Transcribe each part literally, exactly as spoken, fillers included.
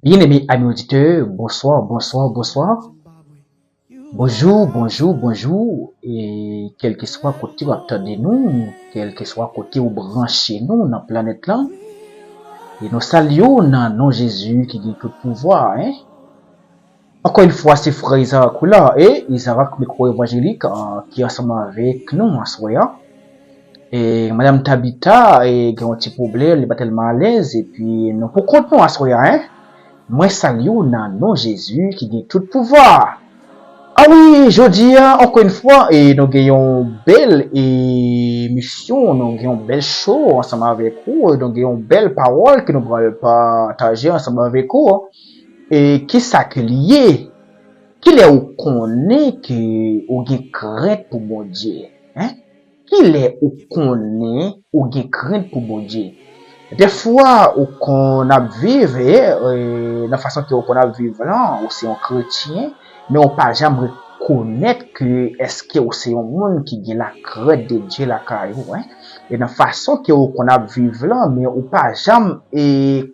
Byeneme ami oditè, bonswa, bonswa, bonswa. Bonjou, bonjou, bonjou. E kèlkeswa kote w ap tande nou, kèlkeswa kote w branche nou nan planèt lan, e nou salye w nan non Jezi ki gen tout pouvwa, en. Ankò yon fwa, se frè Izarak wi la, e Izarak Mikwo Evanjelik, ah, ki ansanm avèk nou aswè a. E Madanm Tabita, e, gen yon ti pwoblèm, li pa tèlman alèz, epi nou pou kont nou aswè a, en. Mwen salye w nan non Jezi ki gen tout pouvwa. A wi, jodi a, ankò yon fwa, e nou gen yon bèl emisyon, nou gen yon bèl show ansanm avèk ou, e nou gen yon bèl pawòl ke nou pral pataje ansanm avèk ou. E kisa ke li ye? Kilè ou konnen ke ou gen krent pou Bondye? En? Kilè ou konnen ou gen krent pou Bondye? Dèfwa, ou konn ap viv, e, e, nan fason ke ou konn ap viv lan, ou se yon kretyen, men ou pa janm rekonèt ke èske ou se yon moun ki gen lakrent de Dye lakay ou, en. E nan fason ke ou konn ap viv lan, men ou pa janm, e,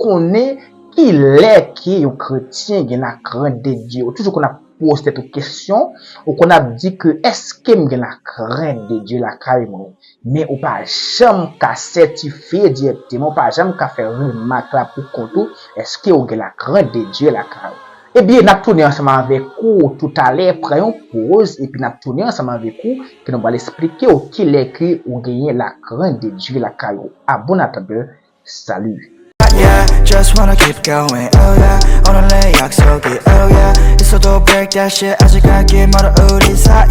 konnen kilè ke yon kretyen gen lakrent de Dye. Ou toujou konn ap poze tèt ou kesyon, ou konn ap di ke èske m gen lakrent de Dye lakay mwen? Men ou pa janm ka sètifye dirèkteman, ou pa janm ka fè remak la pou kont ou, èske ou gen lakrent de Dye lakay ou? Ebyen, n ap tounen ansanm avèk ou toutalè, pran yon poz, epi n ap tounen ansanm avèk ou, ke nou pral esplike w kilè ke ou genyen lakrent de Dye lakay ou. A bon atandan, salut. Yeah, just wanna keep going, oh yeah. 오늘 내 약속이, oh yeah. 있어도 break that shit. 아직 알게 멀어 우리 사이,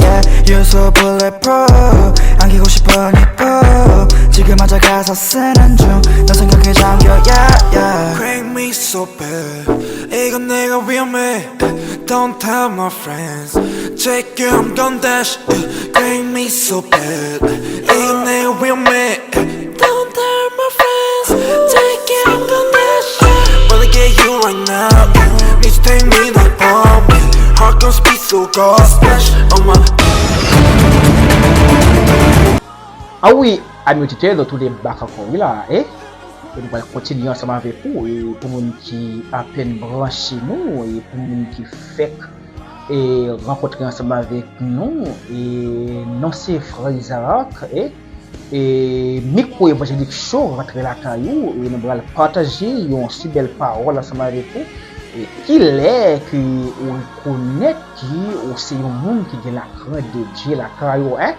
yeah. You're so bulletproof. 안기고 싶어, 네 품. 지금 앉아 가사 쓰는 중. 너 생각에 잠겨, yeah, yeah. Crank me so bad. 이건 내가 위험해. Don't tell my friends. Take you, I'm gon' dash. Crank me so bad. 이건 내가 위험해. Don't tell my friends. Take you, I'm gon' dash. Wanna get you right now. Need to take me like Bobby. Heart gon' speed so gospel. Oh my. A wi, ami oditè, nou tounen back ankò wi la, e? E nou pral kontinye ansanm avèk ou, e pou moun ki apèn branche nou, e pou moun ki fèk, e, rankontre ansanm avèk nou, e non se frè Izarak, e, e Mikwo Evanjelik Show rantre lakay ou, e nou pral pataje yon si bèl pawòl ansanm avèk ou, e kilè ke ou rekonèt ke ou se yon moun ki gen lakrent de Dye lakay ou, en?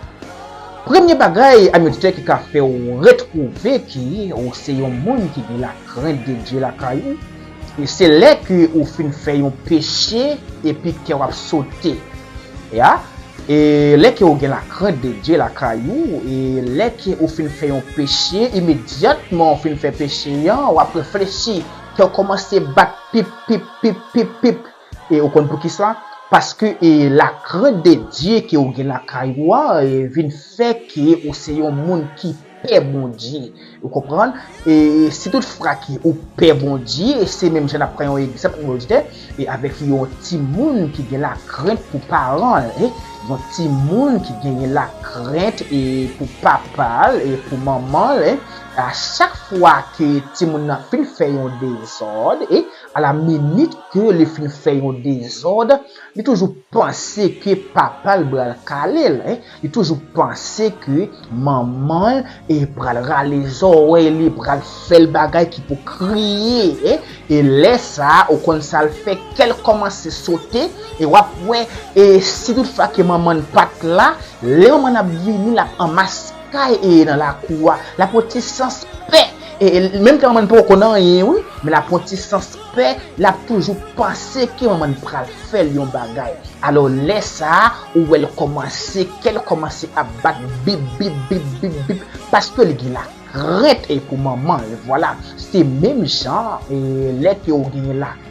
Premye bagay, ami oditè, ki ka fè w retwouve ke ou se yon moun ki gen lakrent de Dye lakay ou, e se lè ke ou fin fè yon peche epi kè w ap sote. Ya, e lè ke ou gen lakrent de Dye lakay ou, e lè ke ou fin fè yon peche, imedyatman ou fin fè peche an, w ap reflechi, kè w kòmanse bat pip, pip, pip, pip, pip. E ou konn poukisa? Paske, e, lakrent de Dye ke ou gen lakay ou a, e, vin fè ke ou se yon moun ki pè Bondye. Ou konprann? E si tout fwa ke ou pè Bondye, e se menm jan n ap pran yon egzanp, yon oditè, e avèk yon timoun ki gen lakrent pou paran l, e yon timoun ki genyen lakrent, e pou papa l, e pou manman l, e a chak fwa ke timoun nan fin fè yon dezòd, e a la minit ke li fin fè yon dezòd, li toujou panse ke papa l pral kale l, en. Li toujou panse ke manman l, e, pral rale zòrèy li, pral fè l bagay ki pou kriye, en. E lè sa a, ou konn sa l fè, kè l kòmanse sote, e w ap wè, e si tout fwa ke manman l pa t la, lè manman l ap vini, l ap anmas kay, e, nan lakou a, l ap yon ti sans pè. E, e, menm tan manman l poko konn anyen, wi, men l ap yon ti sans pè, l ap toujou panse ke manman l pral fè l yon bagay. Alò, lè sa a, ou wè l kòmanse, kè l kòmanse ap bat bip, bip, bip, bip, bip, paske li gen lakrent, e, pou manman l, vwala. Se menm jan, e, lè ke ou genyen lakrent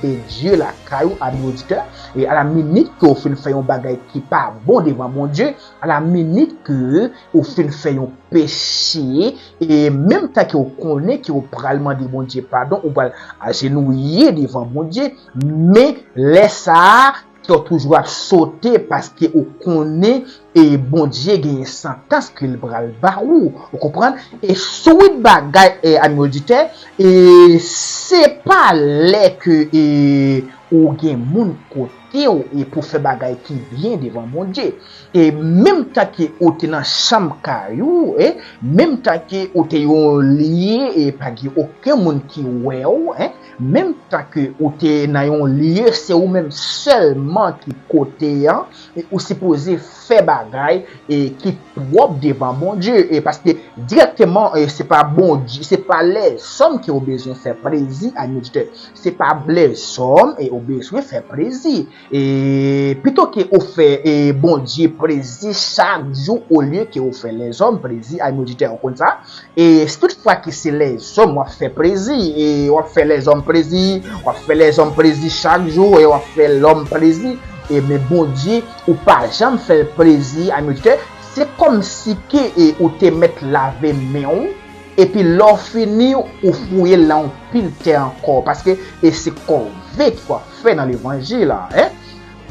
de Dye lakay ou, ami oditè, e a la minit ke ou fin fè yon bagay ki pa bon devan Bondye, a la minit ke ou fin fè yon peche, e menm tan ke ou konnen ke ou pral mande Bondye padon, ou pral ajenouye devan Bondye, men lè sa a, kè w toujou ap sote paske ou konnen e Bondye genyen santans ke l pral ba ou. Ou konprann? E swit bagay, e, ami oditè, e se pa lè ke e, ou gen moun kote w e pou fè bagay ki byen devan Bondye. E menm tan ke ou te nan chanm kay ou, e menm tan ke ou te yon lye e pa gen okenn moun ki wè w, e menm tan ke ou te nan yon lye, se ou menm sèlman ki kote an, e ou sipoze fè bagay e ki pwòp devan Bondye. E paske dirèkteman, e se pa Bondye, se pa lèzòm ke ou bezwen fè plezi, ami oditè. Se pa lèzòm e ou bezwen fè plezi. E pito ke ou fè e Bondye plezi chak jou olye ke ou fè lèzòm plezi, ami oditè, ou konn sa? E si tout fwa ke se lèzòm w ap fè plezi, e w ap fè lèzòm plezi, w ap fè lèzòm plezi chak jou, e w ap fè lòm plezi, e men Bondye, ou pa janm fè l plezi, ami oditè, se kòmsi ke e, ou te mèt lave men w, epi lè w fini, ou fouye l nan yon pil tè ankò, paske e se kòve ke w ap fè nan levanjil la, en.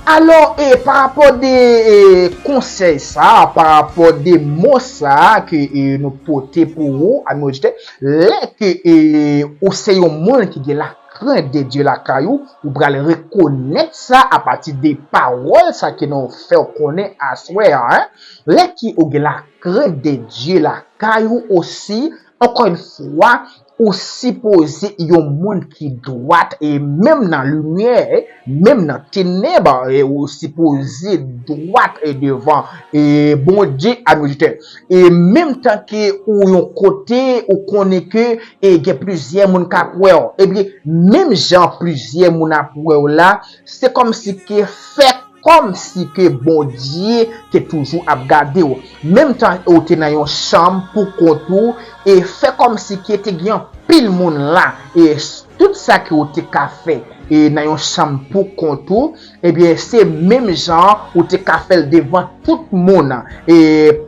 Alò, e, pa rapò de e, konsèy sa, pa rapò de mo sa ke e, nou pote pou ou, ami oditè, lè ke e, ou se yon moun ki gen lakrent de Dye lakay ou, ou pral rekonèt sa apati de pawòl sa ke nou fè w konnen aswè a, en. Lè ke ou gen lakrent de Dye lakay ou osi, ankò yon fwa, ou sipoze yon moun ki dwat e menm nan limyè, menm nan tenèb, e ou sipoze dwat e devan e Bondye, ami oditè. E menm tan ke ou yon kote, ou konnen ke e gen plizyè moun k ap wè w. Ebyen, menm jan plizyè moun ap wè w la, se kòmsi ke fè kòmsi ke Bondye te toujou ap gade w. Menm tan ou te nan yon chanm pou kont ou, e fè kòmsi ke te gen anpil moun la, e s- tout sa ke ou te ka fè, e nan yon chanm pou kont ou, ebyen, se menm jan ou te ka fè l devan tout moun. E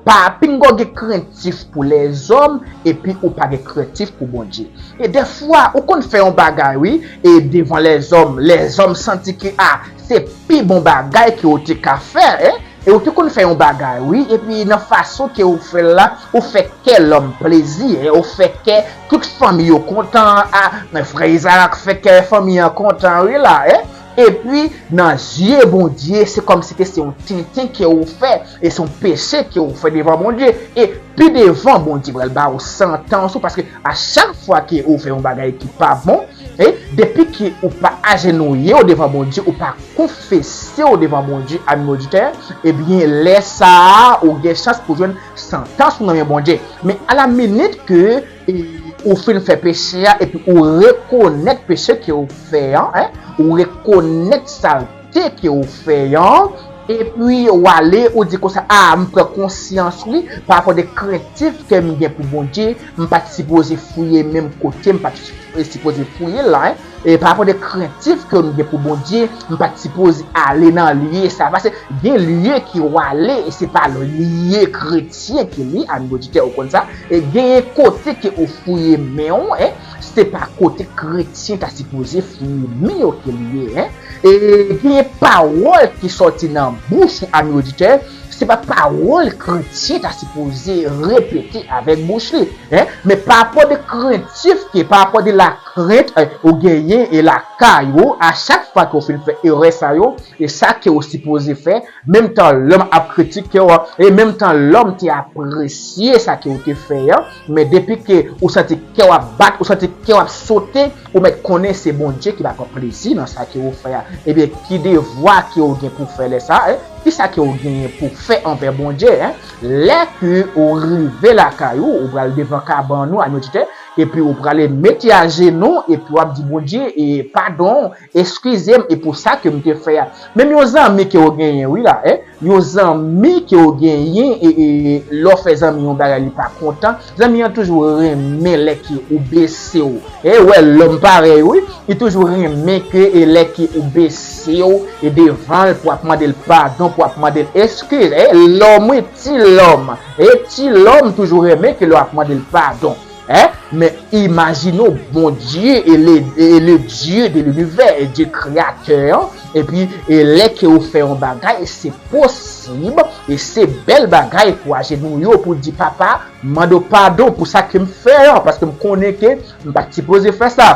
pa pinga w gen krentif pou lèzòm, epi ou pa gen krentif pou Bondye. E dèfwa, ou konn fè yon bagay, wi, e devan lèzòm, lèzòm santi ke, a, se pi bon bagay ke ou te ka fè, en. E ou te konn fè yon bagay, wi, epi nan fason ke ou fè l la, ou fè kè lòm plezi, e ou fè kè tout fanmi yo kontan, a, men frè Izarak fè kè fanmi an kontan, wi, la, en. Epi, nan zye Bondye, se kòmsi ke se yon tenten ke ou fè, e se yon peche ke ou fè devan Bondye. E pi devan, Bondye pral ba ou santans ou, paske a chak fwa ke ou fè yon bagay ki pa bon, e depi ke ou pa ajenouye w devan Bondye, ou pa konfese w devan Bondye, ami oditè, ebyen, lè sa a, ou gen chans pou jwenn santans ou nan men Bondye. Men alaminit ke e, ou fin fè peche a, epi ou rekonèt peche ke ou fè an, en, ou rekonèt salte ke ou fè an, epi ou ale, ou di konsa, a, m pran konsyans, wi, pa rapò de krentif ke m gen pou Bondye, m pa t sipoze fouye menm kote m pa t sipoze fouye l la, en. E pa rapò de krentif ke m gen pou Bondye, m pa t sipoze ale nan lye sa. Paske gen lye ke w ale, e se pa lye kretyen ke li, ami oditè, ou konn sa. E genyen kote ke ou fouye men w, en, se pa kote kretyen ta sipoze fouye men yo ke li ye, en. E genyen pawòl ki sòti nan bouch ou, ami oditè, se pa pawòl kretyen ta sipoze repete avèk bouch li, en. Men pa rapò de krentif ke, pa rapò de lakrent, e, ou genyen e lakay ou, a chak fwa ke ou fin fè erè sa yo, e sa ke ou sipoze fè, menm tan lòm ap kritike w, e menm tan lòm te apresye sa ke ou te fè an, men depi ke ou santi kè w ap bat, ou santi kè w ap sote, ou mèt konnen se Bondye ki pa pran plezi nan sa ke ou fè a. Ebyen, ki devwa ke ou gen pou fè lè sa a, en? Kisa ke ou genyen pou fè anvè Bondye, en? Lè ke ou rive lakay ou, ou pral devan kabann ou, ami oditè, epi ou prale mete ajenou, epi w ap di Bondye, e padon, eskize m, e pou sa ke m te fè a. Menm yon zanmi ke ou genyen, wi la, en? Yon zanmi ke ou genyen, e, e lè w fè zanmi yon bagay li pa kontan, zanmi an toujou renmen lè ke ou bese w. E wè, lòm parèy, wi, li toujou renmen ke, e lè ke ou bese w, e devan l, pou ap mande l padon, pou ap mande l eskiz. E lòm, wi, ti lòm. E ti lòm toujou renmen ke lè w ap mande l padon. Hein? Men imajine w, Bondye e le, e le Dieu de l'univers, e Dye kreyatè an, epi e lè ke ou fè yon bagay, se posib, e se bèl bagay pou ajenouye w, pou di, Papa, m mande w padon pou sa ke m fè an, paske m konnen ke m pa t sipoze fè sa.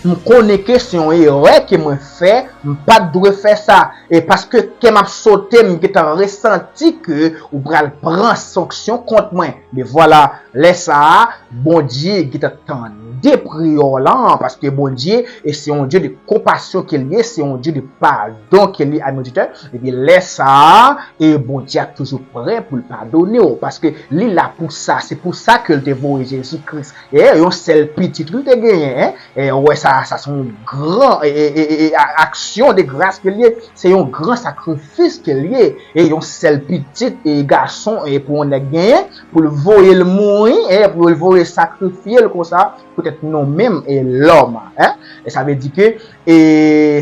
M konnen ke se yon erè ke mwen fè, m pa t dwe fè sa. E paske kè m ap sote, m gentan resanti ke ou pral pran sanksyon kont mwen. Men vwala, lè sa a, Bondye gentan tande priyè w lan, paske Bondye, e se yon Dye de konpasyon ke l ye, se yon Dye de padon ke l ye, ami oditè. Epi lè sa a, e Bondye ap toujou prè pou l padone w, paske li la pou sa. Se pou sa ke l te voye Jezi Kris. E yon sèl pitit li te genyen, en. E, ou wè sa, sa se yon gran, e, e, e, e, a- aksyon de gras ke l ye. Se yon gran sakrifis ke l ye. E yon sèl pitit, e, gason, e, pou yon nèg genyen, pou l voye l mouri, e, pou l voye sakrifye l konsa, poutèt nou menm, e, lòm, en. E sa vle di ke, e,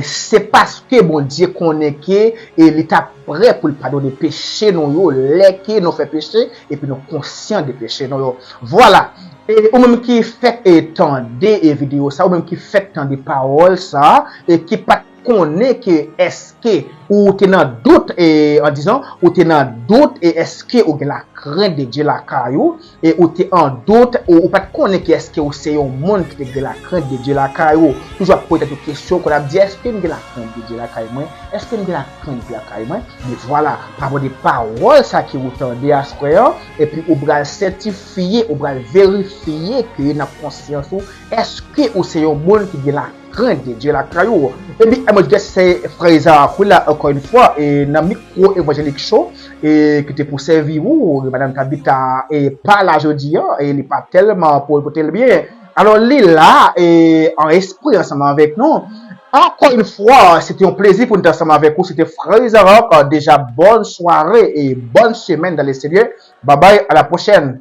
se paske Bondye konnen ke, e, li ta prè pou l padone peche nou yo, lè ke nou fè peche, epi nou konsyan de peche nou yo. Vwala. E ou menm ki fèk, e, tande, e, videyo sa, ou menm ki fèk tande pawòl sa, e ki pa t konnen ke èske ou te nan dout, e, an dizan, ou te nan dout, e èske ou gen lakrent de Dye lakay ou, e ou te an dout, ou, ou pa t konnen ke èske ou se yon moun ki te gen lakrent de Dye lakay ou. Toujou ap poze tèt ou kesyon, konn ap di, èske m gen lakrent de Dye lakay mwen? Èske m gen lakrent de Dye lakay mwen? Men vwala, pa bò de pawòl sa ke ou tande aswè an, epi ou pral sètifye, ou pral verifye ke nan konsyans ou, èske ou se yon moun ki gen lakrent de Dye lakay ou? Epi, mwen se frè Isaac, wi la, ankò yon fwa, e nan mikwo Evanjelik Show, e ki te pou sèvi ou, e madanm Tabitha, e pa la jodi an, e li pa tèlman pou l pote l byen. Alò, li la, e an espri ansanm avèk nou. Ankò yon fwa, se te yon plezi pou n te ansanm avèk ou. Se te frè Isaac, deja bòn sware e bòn semèn dans le Seigneur. Bye bye, à la prochaine.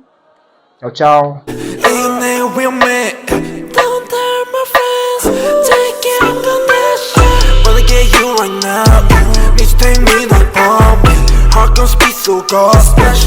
Ciao, ciao. And they will make Don't tell my friends, take it up on that shit. Wanna get you right now. Bitch, take me the pump. How come speak so gospel?